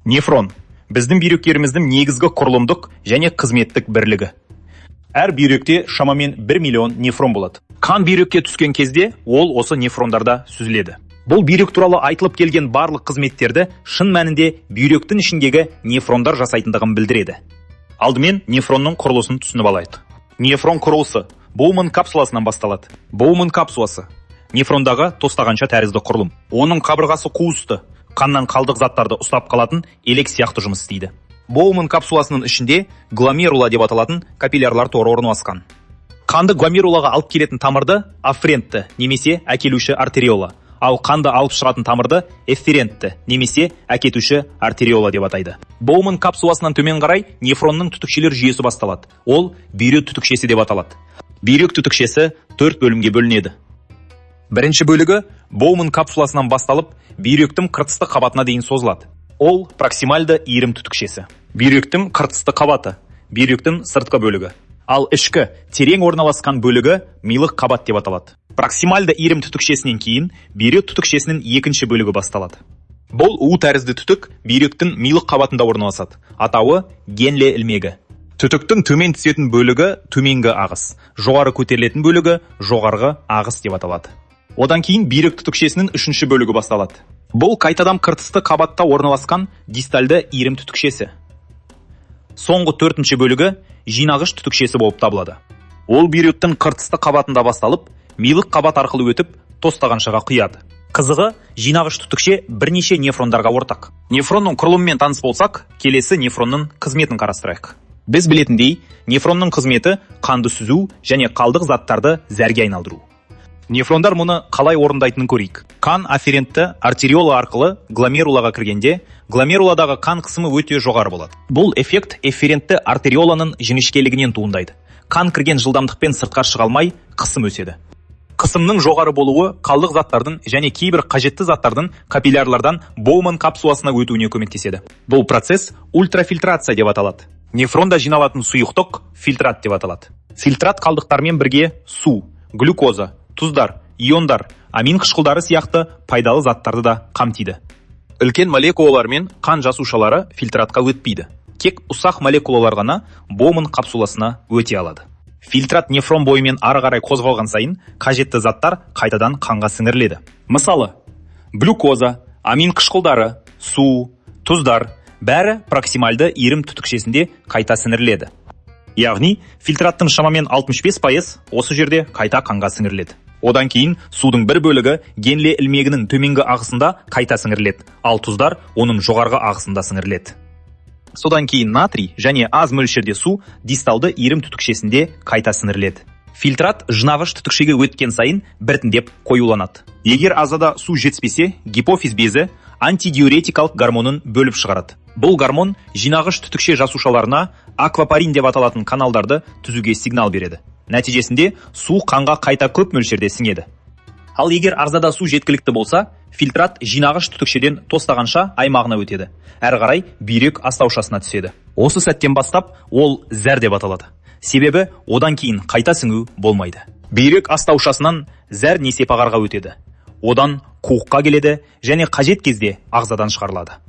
Нефрон – біздің бүйректеріміздің негізгі құрылымдық және қызметтік бірлігі. Әр бүйректе шамамен 1 миллион нефрон болады. Қан бүйрекке түскен кезде ол осы нефрондарда сүзіледі. Бұл бүйрек туралы айтылып келген барлық қызметтерді шын мәнінде бүйректің ішіндегі нефрондар жасайтындығын білдіреді. Алдымен нефронның құрылысын түсініп алайық. Нефрон құрылысы Боуман капсуласынан басталады. Боуман капсуласы – нефрондағы тостағанша тәрізді құрылым. Оның қабырғасы қуысты, қаннан қалдық заттарды ұстап қалатын елек сияқты жұмыс істейді. Боуман капсуласының ішінде гломерула деп аталатын капиллярлар торы орналасқан. Қанды гломерулаға алып келетін тамырды афферентті немесе әкелуші артериола, ал қанды алып шығатын тамырды эфферентті немесе әкетуші артериола деп атайды. Боуман капсуласынан төмен қарай нефронның түтікшелер жүйесі басталады. Ол бүйрек түтікшесі деп аталады. Бүйрек түтікшесі төрт бөлімге бөлінеді. Бірінші бөлігі Боуман капсуласынан басталып, бүйректің қыртысты қабатына дейін созылады. Ол проксимальды иірім түтікшесі. Бүйректің қыртысты қабаты – бүйректің сыртқы бөлігі. Ал ішкі, терең орналасқан бөлігі милық қабат деп аталады. Проксимальды иірім түтікшесінен кейін бүйрек түтікшесінің екінші бөлігі басталады. Бұл У тәрізді түтік бүйректің милық қабатында орналасады. Атауы Генле ілмегі. Түтіктің төмен түсетін бөлігі төменгі ағыс, жоғары көтерілетін бөлігі жоғарғы ағыс деп аталады. Одан кейін бүйрек түтікшесінің үшінші бөлігі басталады. Бұл қайтадан қыртысты қабатта орналасқан дистальды иірім түтікшесі. Соңғы, төртінші бөлігі жинағыш түтікшесі болып табылады. Ол бүйректің қыртысты қабатында басталып, милық қабат арқылы өтіп, тостағаншаға құяды. Қызығы, жинағыш түтікше бірнеше нефрондарға ортақ. Нефронның құрылымымен таныс болсақ, келесі нефронның қызметін қарастырайық. Біз білетіндей, нефронның қызметі – қанды сүзу және қалдық заттарды зәрге айналдыру. Нефрондар мұны қалай орындайтынын көрейік. Қан афферентті артериола арқылы гломерулаға кіргенде, гломеруладағы қан қысымы өте жоғары болады. Бұл эффект эфферентті артериоланың жіңішкелігінен туындайды. Қан кірген жылдамдықпен сыртқа шыға алмай, қысым өседі. Қысымның жоғары болуы қалдық заттардың және кейбір қажетті заттардың капиллярлардан Боуман капсуласына өтуіне көмектеседі. Бұл процесс ультрафильтрация деп аталады. Нефронда жиналатын сұйықтық фильтрат деп аталады. Фильтрат қалдықтармен бірге су, глюкоза, тұздар, иондар, амин қышқылдары сияқты пайдалы заттарды да қамтиды. Үлкен молекулалар мен қан жасушалары фильтратқа өтпейді. Тек ұсақ молекулалар ғана Боуман капсуласына өте алады. Фильтрат нефрон бойымен ары қарай қозғалған сайын қажетті заттар қайтадан қанға сіңіріледі. Мысалы, глюкоза, амин қышқылдары, су, тұздар бәрі проксимальды иірім түтікшесінде қайта сіңіріледі. Яғни фильтраттың шамамен 65% осы жерде қайта қанға сіңіріледі. Одан кейін судың бір бөлігі Генле ілмегінің төменгі ағысында қайта сіңіріледі, ал тұздар оның жоғарғы ағысында сіңіріледі. Содан кейін натрий және аз мөлшерде су дисталды иірім түтікшесінде қайта сіңіріледі. Фильтрат жинағыш түтікшеге өткен сайын біртіндеп қоюланады. Егер ағзада су жетіспесе, гипофиз безі антидиуретикалық гормонын бөліп шығарады. Бұл гормон жинағыш түтікше жасушаларына аквапорин деп аталатын каналдарды түзуге сигнал береді. Нәтижесінде су қанға қайта көп мөлшерде сіңеді. Ал егер ағзада су жеткілікті болса, фильтрат жинағыш түтікшеден тостағанша аймағына өтеді. Әрі қарай бүйрек астаушасына түседі. Осы сәттен бастап ол зәр деп аталады. Себебі одан кейін қайта сіңу болмайды. Бүйрек астаушасынан зәр несепағарға өтеді. Одан қуыққа келеді және қажет кезде ағзадан шығарылады.